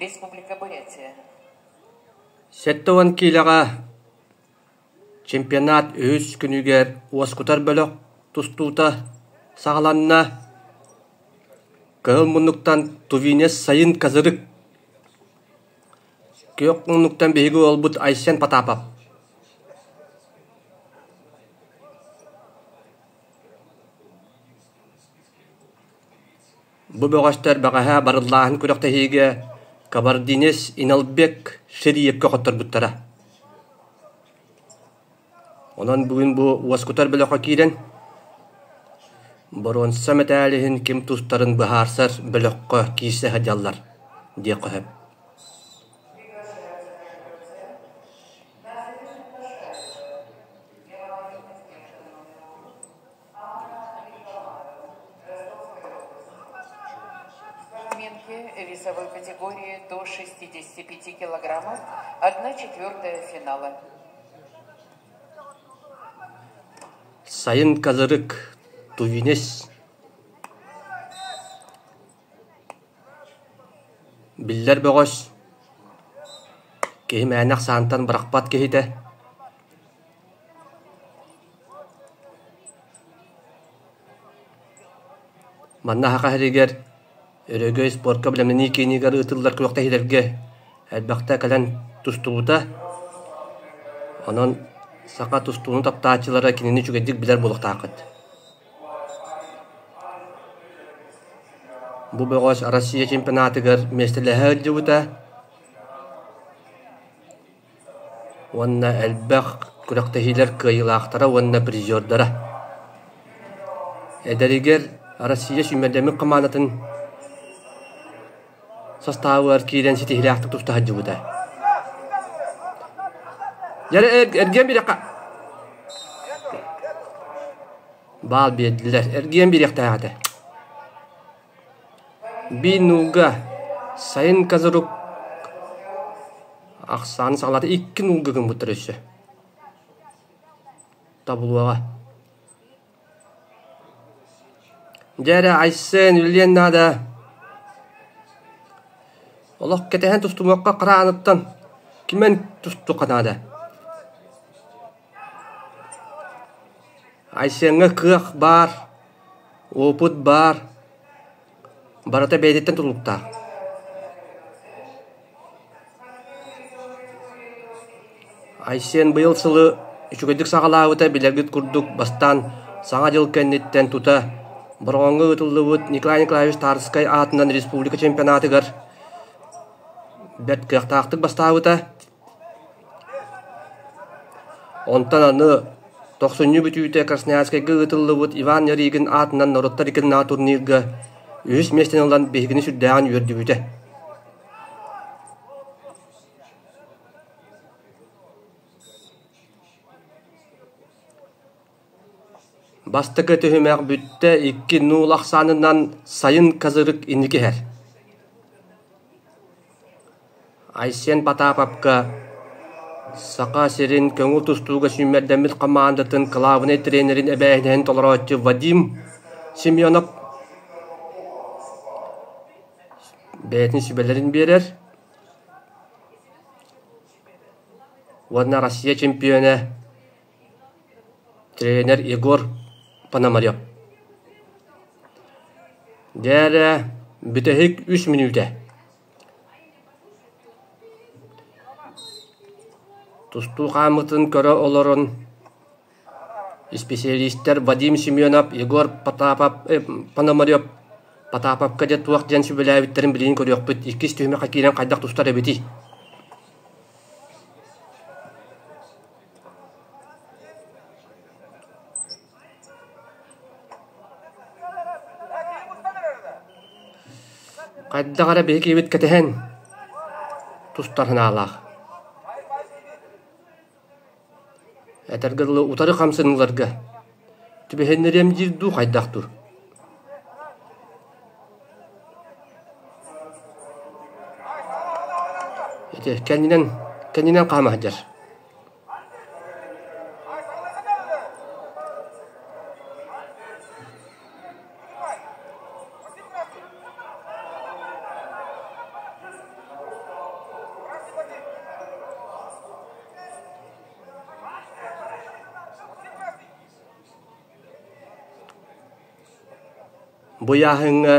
Республика Бурятия. 70 киилэҕэ чемпионат үһүс күнүгэр уоскутар бөлөх тустуута саҕаланна. Кыһыл муннуктан Тувинец Сайын Казырык, күөх муннуктан биһиги уолбут Айсен Потапов. Бу бөҕөстөр бэҕэһээ барыллааһын күрэхтэһиигэ кабардинец Иналбек Шериевкэ хотторбуттара. Онон бүгүн бу уоскутар бөлөххө киирэн, боруонса мэтээл иһин ким тустарын быһаарсар бөлөххө киирсэ сылдьаллар диэххэ сөп. Спортсменки весовой категории до 65 килограммов, 1/4 финала. Сайын Казырык, Тувинес Биллэр бөҕөс, киһи мээнэ ахсаантан бырахпат киһитэ. Манна Саха сиригэр Өрөгөй спортка бэлэмнэнии киинигэр ыытыллар күрэхтэһиилэргэ элбэхтэ кэлэн тустубута. Онон саха тустууну таптааччылара кинини үчүгэйдик билэр буолуохтааххыт. Бу бөҕөс Россия чемпионатыгар миэстэлэһэ сылдьыбыта уонна элбэх күрэхтэһиилэр кыайыылаахтара уонна призердара. Эдэригэр Россия сүүмэрдэммит хамаандатын састаабыгар киирэн ситиһиилээхтик туста сылдьыбыта. Дьэ эргиэн биэриэххэ Баал биэрдилэр, эргийэн биэриэхтээх этэ. Биир нуулга сайын Казарук ахсааны саҕалаата икки нуулга гыммыттар өссө. Таблоҕа. Дьэ эрэ Айсен үлэлиэн наада. Олох кэтэһэн тустумуохха хара ааныттан кимэн тустуохха наада. Айсеҥҥа кыах баар, опыт баар, барыта бэйэтиттэн тутулуктаах. Айсен быйыл сылы үчүгэйдик саҕалаабыта билэргит курдук бастаан Саҥа дьыл кэнниттэн тута Бороҕоҥҥо ыытыллыбыт Николай Николаевич Тарскай аатынан республика чемпионатыгар бэрт кыахтаахтык бастаабыта. Онтон аны тохсунньу бүтүүтэ Красноярскайга ыытыллыбыт Иван Ярыгин аатынан норуоттар иккиннээх турнирга үһүс миэстэни ылан биһигини сүрдээҕин үөрдүбүтэ. Бастакы түһүмэх бүттэ, икки нуул ахсаанынан сайын Казырык инники иһэр. Айсен Потаповка Саха сирин көҥүл тустууга сүүмэрдэммит хамаандатын кылаабынай тренерин эбээһинэһин толорооччу Вадим Семенов бэйэтин сүбэлэрин биэрэр уонна Россия чемпиона тренер Егор Пономарев. Дьэ эрэ, бүтэһик үс мүнүүтэ. Тустуу хаамыытын көрө олорон исписэлиистэр Вадим Семенов, Егор Потапов, Пономарев Потаповка дьэ туох диэн сүбэлээбиттэрин билигин көрүөхпүт. Иккис түһүмэххэ киирэн хайдах тустар эбитий? Хайдах эрэ биһи киһибит кэтэһэн тустар санаалаах. Этэргэ дылы утары хамсаныыларга түбэһиннэриэм диир дуу хайдах дуу? Ити кэннинэн кэннинэн хаама сылдьар. Бу ыйааһыҥҥа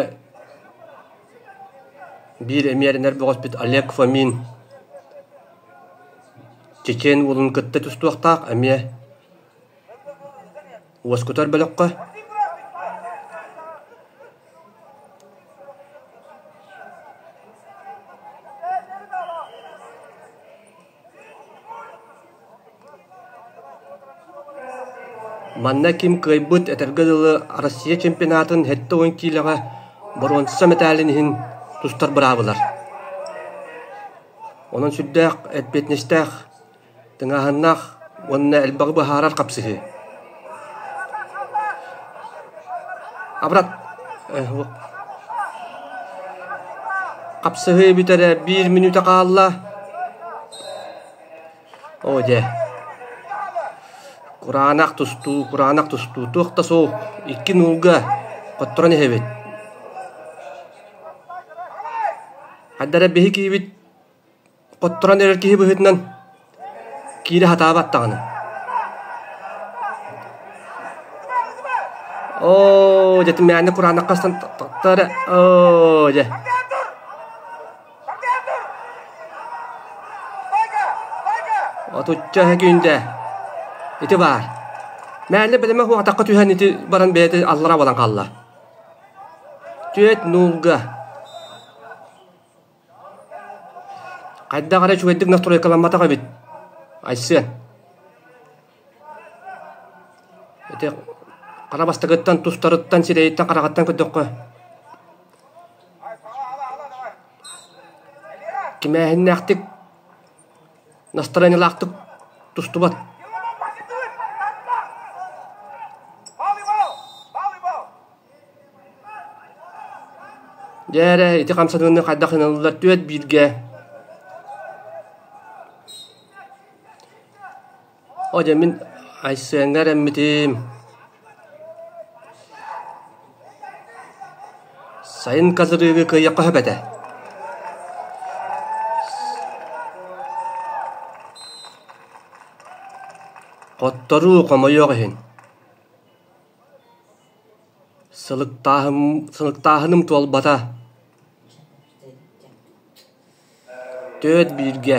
биир эмиэ эрэнэр бөҕөспүт Олег Фомин Чечен уолун кытта тустуохтаах эмиэ уоскутар бөлөххө. Манна ким кыайбыт, этэргэ дылы, Россия чемпионатын 70 киилэҕэ боруонса мэтээлин иһин тустар быраабылар. Онон сүрдээх эппиэтинэстээх, тыҥааһыннаах уонна элбэҕи быһаарар хапсыһыы. Абрат Хапсыһыы бүтэрэ биир мүнүүтэ хаалла. Оо дьэ, кураанах тустуу, кураанах тустуу, туох да суох, икки нуулга хотторон иһэбит. Хайда эрэ биһи киһибит хотторон эрэр киһи быһыытынан киирэ сатаабат даҕаны. Оо, дьэ мээнэ кураанахха астан тахтара, оо дьэ. Отучча күндэ. Ити баар. Мээнэ бэлэмэ хуатахха түһэн ити баран бэйэтэ аллара буолан хаалла. Түөт нуулга. Хайдах эрэ үчүгэйдик настройкаламматах эбит. Айсыан. Ити хара бастакыттан тустарыттан сирэйиттэн хараҕыттан көрдөххө кимээһиннээхтик настарыанньалаахтык тустубат. Дьэ эрэ ити хамсаныыны хайдах ылаллар түөрт бииргэ Оо дьэ мин Айсеҥҥа эрэммитим. Сайын Казырыыгы кыайыахха сөп этэ. Хотторуу хомойуох иһин. Сылыктааһыным туолбата. Түөрт бииргэ.